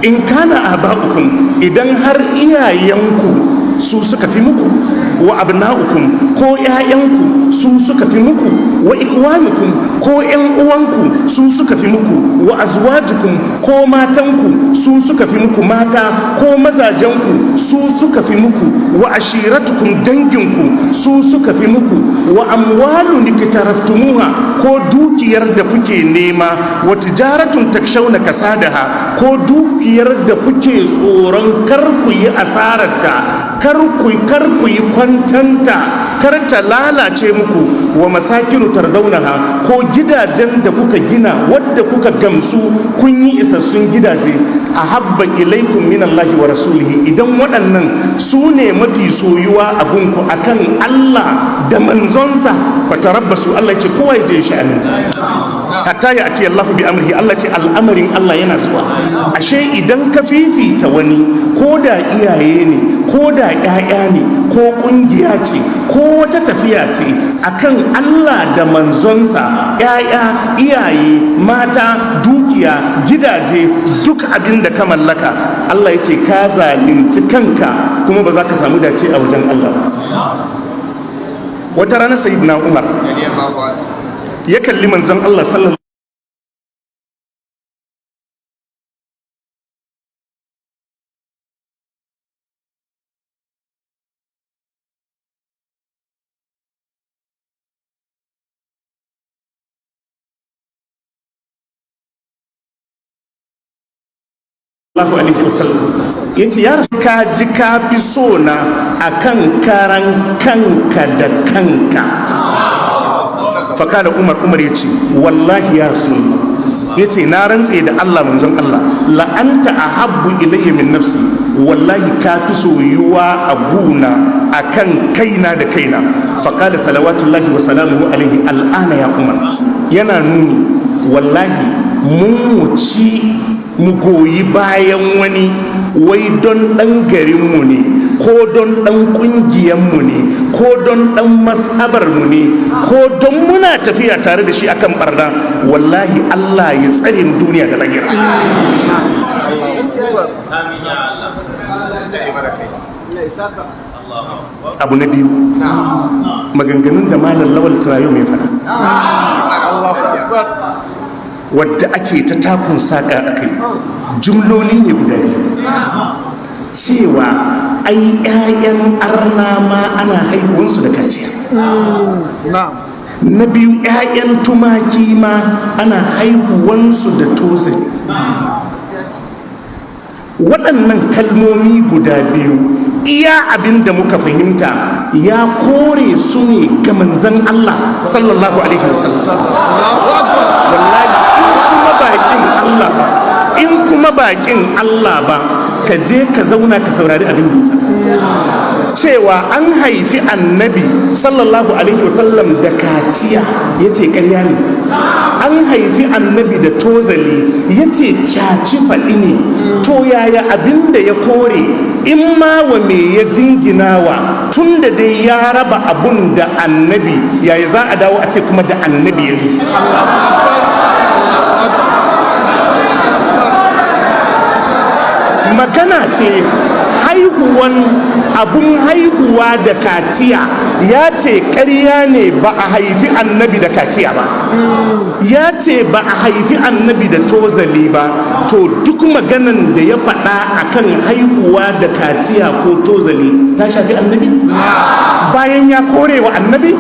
In kana aba'ukum, idan har iyayenku su suka fi muku, wa abna'ukum, ko ƴaƴanku su suka fi muku, wa ikwanukum, ko ƴan uwanku su suka fi muku, wa azwajukum, ko matanku su suka fi muku, mata ko mazajenku su suka fi muku, wa ashiratukum, danginku su suka fi muku, wa amwalun iqtaraftumuha, ko dukiyar da kuke nema, wa tijaratun takshawna kasadaha, ko dukiyar da kuke tsoron kar ku yi asararta, kar ku yi kwantanta, kar ta lalace muku, wa masakinu tardaunaha, ko gidajen da kuka gina wadda kuka gamsu kun yi isassun gidaje, ahabba ilaikum min Allahi wa rasulihi, idan waɗannan su ne mafi soyuwa a gunku akan Allah da manzonsa, fatarabbasu, Allah ce kowa ya je sha'aninsa, hatta ya ati Allahu bi amrihi. Allah ce al'amarin Allah yana zuwa. Ashe idan ka fifita wani, ko da iyaye ne, ko da ƴaƴa ne, ko ƙungiya ce, ko wata tafiya ce, akan Allah da manzonsa, ƴaƴa, iyaye, mata, dukiya, gidaje, duk abin da ka mallaka, Allah ya ce ka zalunci kanka kuma ba za ka samu dace a wajen Allah ba. Wata rana Sayyidina Umar ya kalli manzon Allah sallallahu alaihi wasallam, ya ce, ya rasu, ka ji ka fi so na akan karan kanka da kanka. Fakala Umar, Umar ya ce, wallahi ya rasu, ya ce, na rantse da Allah, manzon Allah, la'anta ahabbu ilayya min nafsi, wallahi ka fi soyuwa a guna akan kaina da kaina. Fakala salawatullahi wa salamuhu alaihi, al'ana ya Umar. Yana nuni, wallahi mun wuci mu goyi bayan wani wai don ɗan garinmu ne, ko don ɗan ƙungiyanmu ne, ko don ɗan mashabarmu ne, ko don muna tafiya tare da shi akan barna. Wallahi Allah ya tsare mu duniya da lahira. Amin ya Allah. Tsare mana kai. Abu na biyu, maganganun da Malam Lawal Turayo mai faɗa, wadda ake ta takun saƙa a kai, jumloli ne guda biyu, cewa ai 'ya'yan arna ma ana haihuwansu da kaciya. Na biyu, 'ya'yan tumaki ma ana haihuwansu da tozali. Waɗannan kalmomi guda biyu, iya abin da muka fahimta, ya kore su ne ga manzan Allah sallallahu alaihi wasallam. Wallahi in kuma bakin Allah ba, in kuma bakin Allah ba, ka je ka zauna ka saurari abin da ya faɗa, cewa an haifi Annabi sallallahu alaihi wasallam da kaciya, ya ce ƙarya ne. An haifi Annabi da tozali, ya ce caci faɗi ne. To yaya abin da ya kore, in ma wa me ya jinginawa, tun da dai ya raba abun da Annabi, yaya za a dawo a ce kuma da Annabi ya yi? Magana ce haihuwan abun haihuwa da kaciya, ya ce ƙarya ne, ba a haifi Annabi da kaciya ba. Ya ce ba a haifi Annabi da tozali ba. To duk maganan da ya faɗa akan haihuwa da kaciya ko tozali ta shafi Annabi bayan ya kore wa Annabi.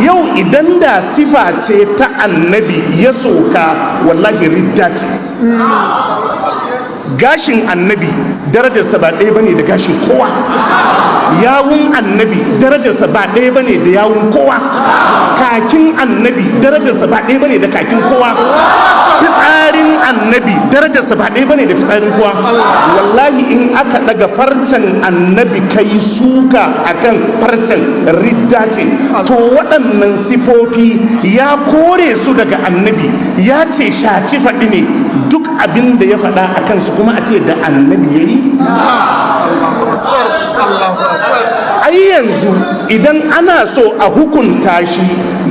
Yau idan da sifa ce ta Annabi ya soka, wallahi ridda ce. Gashin Annabi darajarsa ba ɗaya bane da gashin kowa. Yawun Annabi darajarsa ba ɗaya bane da yawun kowa. Kakin Annabi darajarsa ba ɗaya bane da kakin kowa. Fitsarin Annabi darajarsa ba ɗaya bane da fitsarin kowa. Wallahi in aka ɗaga farcen Annabi kai suka akan farcen, ridda ce. To waɗannan sifofi ya kore su daga Annabi, ya ce shaci faɗi ne. Duk abin da ya faɗa a kansu kuma a ce da Annabi ya yi. Ai yanzu idan ana so a hukunta shi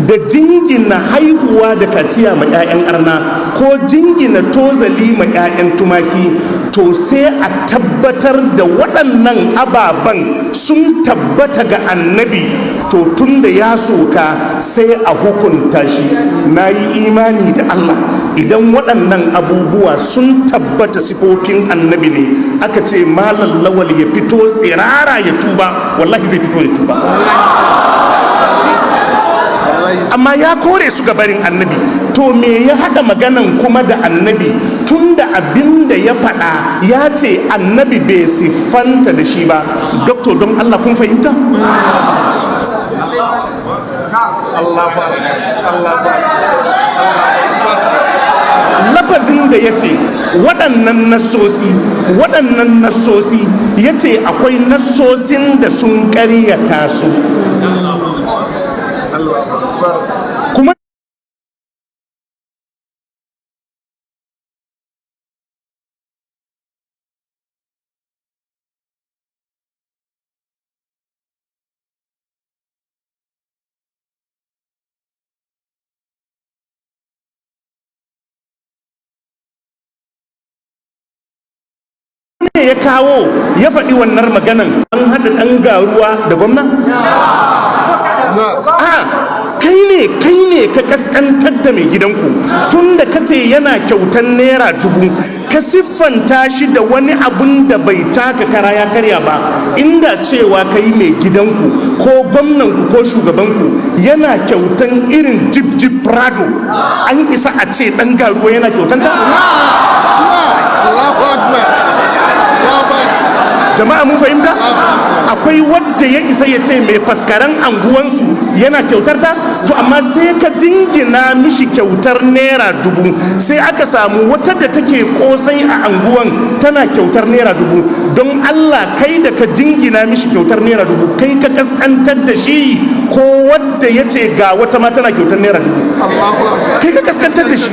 Da jingina haihuwa da kaciya ma 'ya'yan arna ko jingina tozali ma 'ya'yan tumaki, to sai a tabbatar da waɗannan ababen sun tabbata ga annabi. To tun da ya soka, sai a hukunta shi. Na yi imani da Allah, idan waɗannan abubuwa sun tabbata sifofin annabi ne, aka ce Malam Lawal ya fito tsirara ya tuba, wallahi zai fito ya tuba. Amma ya kore su ga barin annabi, to me ya haɗa maganan kuma da annabi, tun da abin da ya faɗa ya ce annabi bai siffanta da shi ba? Doktor, don Allah kun fahimta? Allahu akbar. Allahu akbar. Lafazin da ya ce waɗannan nassosi, ya ce akwai nassosin da sun ƙaryata su kuma. Ne ya kawo ya faɗi wannan maganan? An haɗa ɗan garuwa da gwamna? A kai ne ka kaskantar da mai gidanku, tun da ka ce yana kyautan ₦1000, ka siffanta shi da wani abun da bai taka kara ya karya ba. Inda cewa ka yi mai gidanku ko gwamnanku ko shugabanku yana kyautan irin jeep jeep Prado, an isa a ce ɗan garuwa yana kyautan ta? Allahu akbar. Allahu akbar. Jama'a, mun fahimta? Akwai wadda ya isa ya ce mai faskaren anguwansu yana kyautar ta? To amma sai ka jingina mishi kyautar ₦1000, sai aka samu wata da take kosai a anguwan tana kyautar ₦1000. Don Allah, kai da ka jingina mishi kyautar ₦1000, kai ka kaskantar da shi ko wadda ya ce ga wata ma tana kyautar ₦1000? Allahu akbar. Kai ka kaskantar da shi.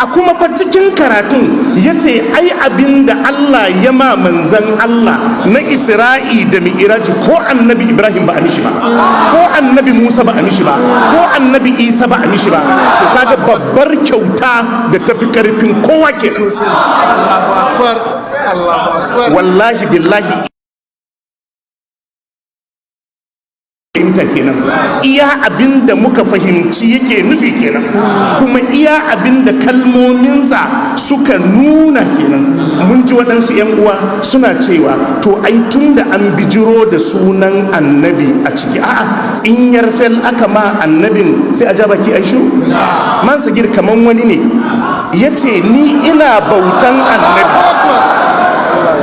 A kuma fa cikin karatun ya ce ai abin da Allah ya ma manzan Allah na Isra'i da Mi'iraji, ko annabi Ibrahim ba a mishi ba, ko annabi Musa ba a mishi ba, ko annabi Isa ba a mishi ba. To kaga babbar kyauta da tafi karfin kowa ke. Allahu akbar. Allahu akbar. Wallahi billahi, fahimta kenan. Iya abin da muka fahimci yake nufi kenan, kuma iya abin da kalmominsa suka nuna kenan. Mun ji waɗansu 'yan uwa suna cewa to ai tun da an bijiro da sunan annabi a ciki, a'a, in yarfel aka ma annabin sai a ja baki ai shiru. Man Sagir, kaman wani ne ya ce ni ina bautan annabi,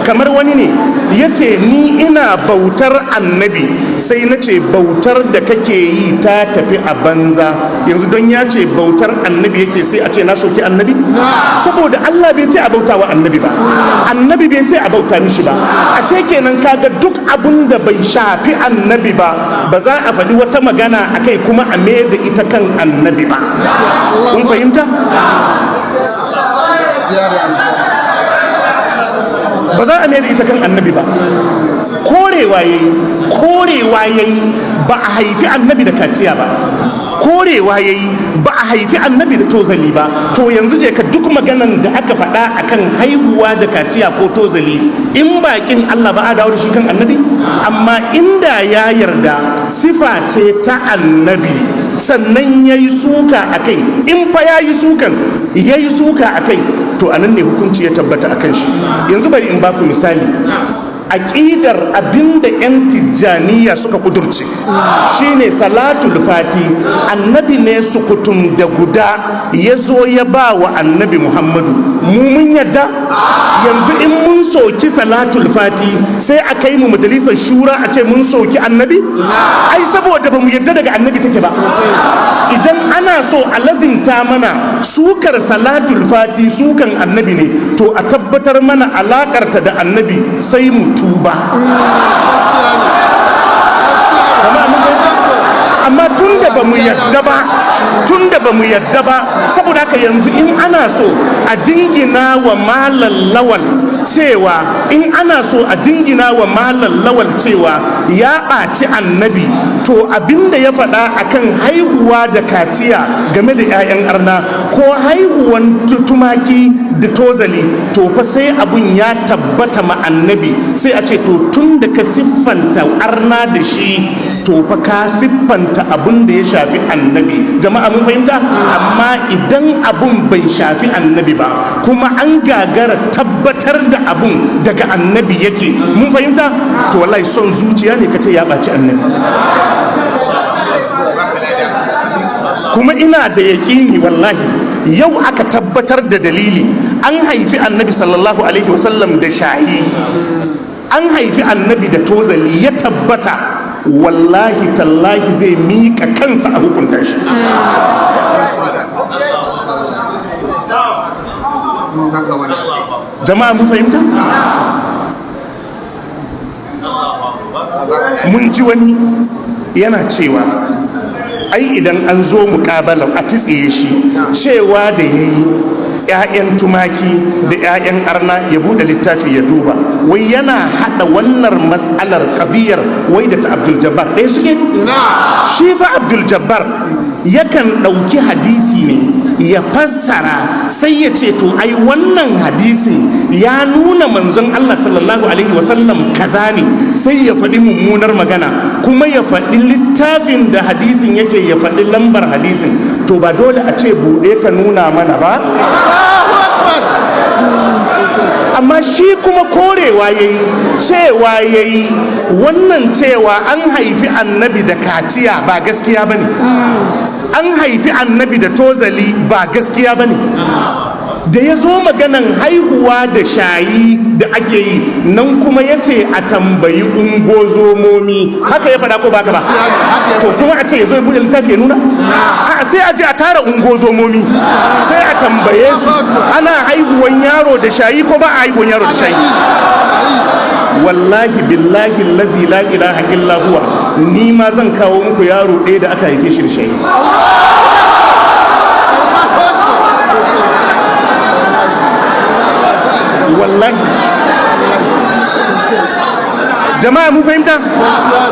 kamar wani ne ya ce ni ina bautar annabi, sai na ce bautar da kake yi ta tafi a banza. Yanzu don ya ce bautar annabi yake, sai a ce na soki annabi? Saboda Allah bai ce a bauta wa annabi ba, annabi bai ce a bauta mishi ba. Ashe kenan kaga duk abun da bai shafi annabi ba, ba za a faɗi wata magana akai kuma a mai da ita kan annabi ba. Kun fahimta? Ba za a mai da ita kan annabi ba. Korewa yayi, korewa yayi ba a haifi annabi da kaciya ba, korewa yayi ba a haifi annabi da tozali ba. To yanzu je ka duk maganan da aka faɗa akan haihuwa da kaciya ko tozali, in bakin Allah ba a dawo da shi kan annabi. Amma inda ya yarda sifa ce ta annabi, sannan ya yi suka a kai, in fa ya yi sukan, ya yi suka a kai, to anan ne hukunci ya tabbata a kan shi. Yanzu bari in baku misali. Aƙidar abinda 'yan Tijjaniya suka kudurce shine salatul fati annabi ne sukutum da guda ya zo ya ba wa annabi Muhammadu. Mu mun yadda. Yanzu in mun soki salatul fati, sai a kai mu majalisar shura a ce mun soki annabi? Ai saboda ba mu yadda daga annabi take ba. Idan ana so a lazimta mana sukar salatul fati sukan annabi ne, to a tabbatar mana alakarta da annabi, sai mu tuba. Jama'a, mun fahimta? Amma Amma tun da ba mu yadda ba, tun da ba mu yadda ba, saboda haka yanzu in ana so a jingina wa Malam Lawal cewa, in ana so a jingina wa Malam Lawal cewa ya ɓaci Annabi, to abinda ya faɗa akan haihuwa da kaciya game da 'ya'yan arna ko haihuwan tumaki da tozali, to fa sai abun ya tabbata ma Annabi, sai a ce to tun da ka siffanta arna da shi, to fa ka siffanta abun da ya shafi Annabi. Jama'a, mun fahimta? Amma idan abun bai shafi Annabi ba, kuma an gagara tabbatar da abun daga Annabi yake, mun fahimta, to wallahi son zuciya ne kace ya ɓaci Annabi. Kuma ina da yaƙini, wallahi yau aka tabbatar da dalili an haifi Annabi sallallahu alaihi wasallam da shayi, an haifi Annabi da tozali, ya tabbata, wallahi tallahi zai miƙa kansa a hukunta shi. Jama'a, mun fahimta? Mun ji wani yana cewa ai idan an zo muƙabala a titsiye shi cewa da ya yi 'ya'yan tumaki da 'ya'yan arna, ya buɗe littafi ya duba. Wai yana haɗa wannan matsalar ƙabiyar wai da ta Abdul Jabbar ɗaya suke. Shi fa Abdul Jabbar yakan ɗauki hadisi ne ya fassara, sai ya ce to ai wannan hadisin ya nuna manzon Allah sallallahu alaihi wasallam kaza ne, sai ya faɗi mummunar magana, kuma ya faɗi littafin da hadisin yake, ya faɗi lambar hadisin. To ba dole a ce buɗe ka nuna mana ba? Amma shi kuma korewa ya yi, cewa ya yi wannan cewa an haifi Annabi da kaciya ba gaskiya ba ne, an haifi Annabi da tozali ba gaskiya ba ne. Da ya zo maganan haihuwa da shayi da ake yi nan kuma, ya ce a tambayi ungozomomi. Haka ya faɗa ko baka ba? To kuma a ce ya zo ya buɗe littafi ya nuna? A sai a je a tara ungozomomi, sai a tambaye su ana haihuwan yaro da shayi ko ba a haihuwan yaro da shayi. Wallahi billahi lazi la ilaha illa huwa, ni ma zan kawo muku yaro ɗaya da aka haife shi da shayi. Wallahi jama'a, mun fahimta?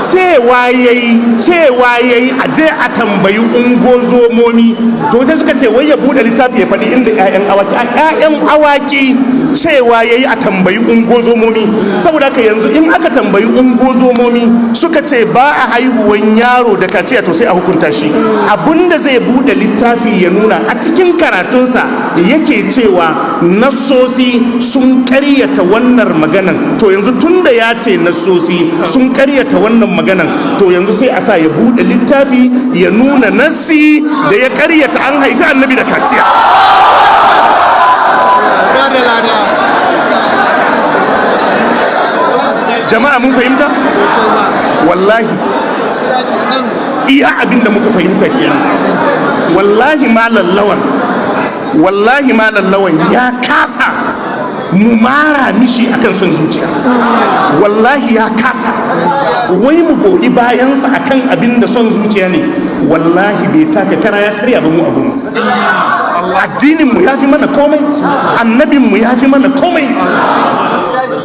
Cewa yayi a je a tambayi ungozomomi. To sai suka ce wai ya bude littafi ya faɗi inda 'ya'yan awaki, 'ya'yan awaki, cewa yayi a tambayi ungozomomi. Saboda haka yanzu in aka tambayi ungozomomi suka ce ba a haihuwan yaro da kaciya, to sai a hukunta shi. Abinda zai bude littafi ya nuna, a cikin karatunsa yake cewa nassosi sun karyata wannan maganan. To yanzu tunda ya ce nassosi sun karyata wannan maganan, to yanzu sai a sa ya bude littafi ya nuna nassi da ya karyata an haifi Annabi da kaciya. Ba da lada. Jama'a, mun fahimta? Sosai ba. Wallahi Nan iya abin da muka fahimta kenan. Wallahi Malam Lawan, wallahi Malam Lawan ya kasa mu mara mishi akan son zuciya. Wallahi ya kasa wai mu goyi bayansa akan abin da son zuciya ne. Wallahi bai taka kara ya karya ba. Mu abu addinin mu ya fi mana komai, annabin mu ya fi mana komai.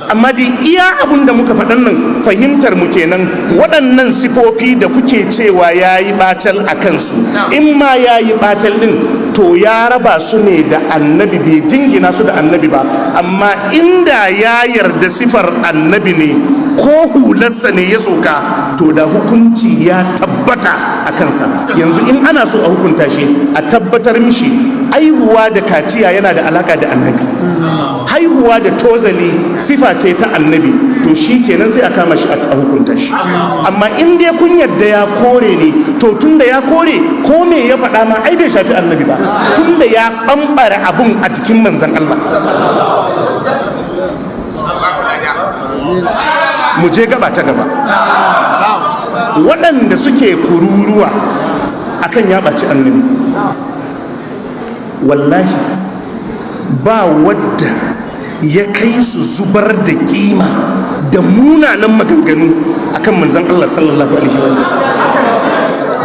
Amma dai iya abun da muka faɗan nan, fahimtar mu kenan. Waɗannan sifofi da kuke cewa ya yi ɓacal a kansu, in ma ya yi ɓacal ɗin, to ya raba su ne da Annabi, bai jingina su da Annabi ba. Amma inda ya yarda sifar Annabi ne, ko hularsa ne ya soka, to da hukunci ya tabbata a kansa. Yanzu in ana so a hukunta shi, a tabbatar mishi aihuwa da kaciya yana da alaka da Annabi, haihuwa da tozali sifa ce ta Annabi, to shi kenan sai a kama shi a hukunta shi. Amma in dai kun yadda ya kore ne, to tun da ya kore, ko me ya faɗa ma ai bai shafi Annabi ba, tun da ya ɓamɓare abun a cikin manzan Allah. Mu je gaba ta gaba. Waɗanda suke kururuwa akan ya ɓaci Annabi, wallahi ba wadda ya kai su zubar da kima da munanan maganganu akan manzan Allah sallallahu alaihi wa sallam.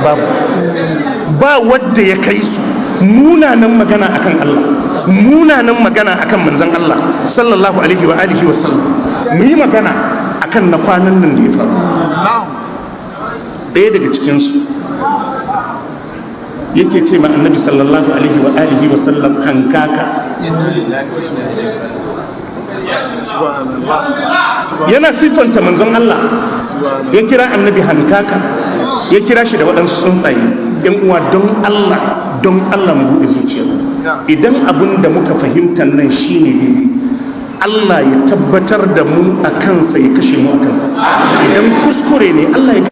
Babu. Ba wadda ya kai su munanan magana akan Allah, munanan magana akan manzon Allah sallallahu alaihi wa alihi wa sallam. Mu yi magana akan na kwanan nan da ya faru. Na'am. Ɗaya daga cikinsu yake ce ma Annabi sallallahu alaihi wa alihi wa sallam hankaka. Subhanallah. Subhanallah. Yana siffanta manzon Allah. Subhanallah. Ya kira Annabi hankaka, ya kira shi da waɗansu tsuntsaye. Yan uwa, don Allah, don Allah, mu buɗe zuciya. Idan abin da muka fahimta nan shine daidai, Allah ya tabbatar da mu a kansa, ya kashe mu a kansa. Idan kuskure ne, Allah ya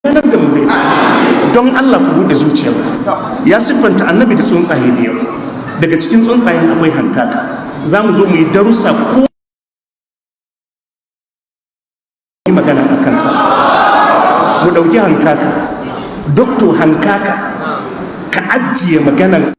ganar da mu daidai. Don Allah ku buɗe zuciya. Ya siffanta Annabi da tsuntsaye da yawa. Daga cikin tsuntsayen akwai hankaka. Za mu zo mu yi darussa ko yi magana a kansa. Mu ɗauki hankaka, Dokto, hankaka, ka ajiye maganan.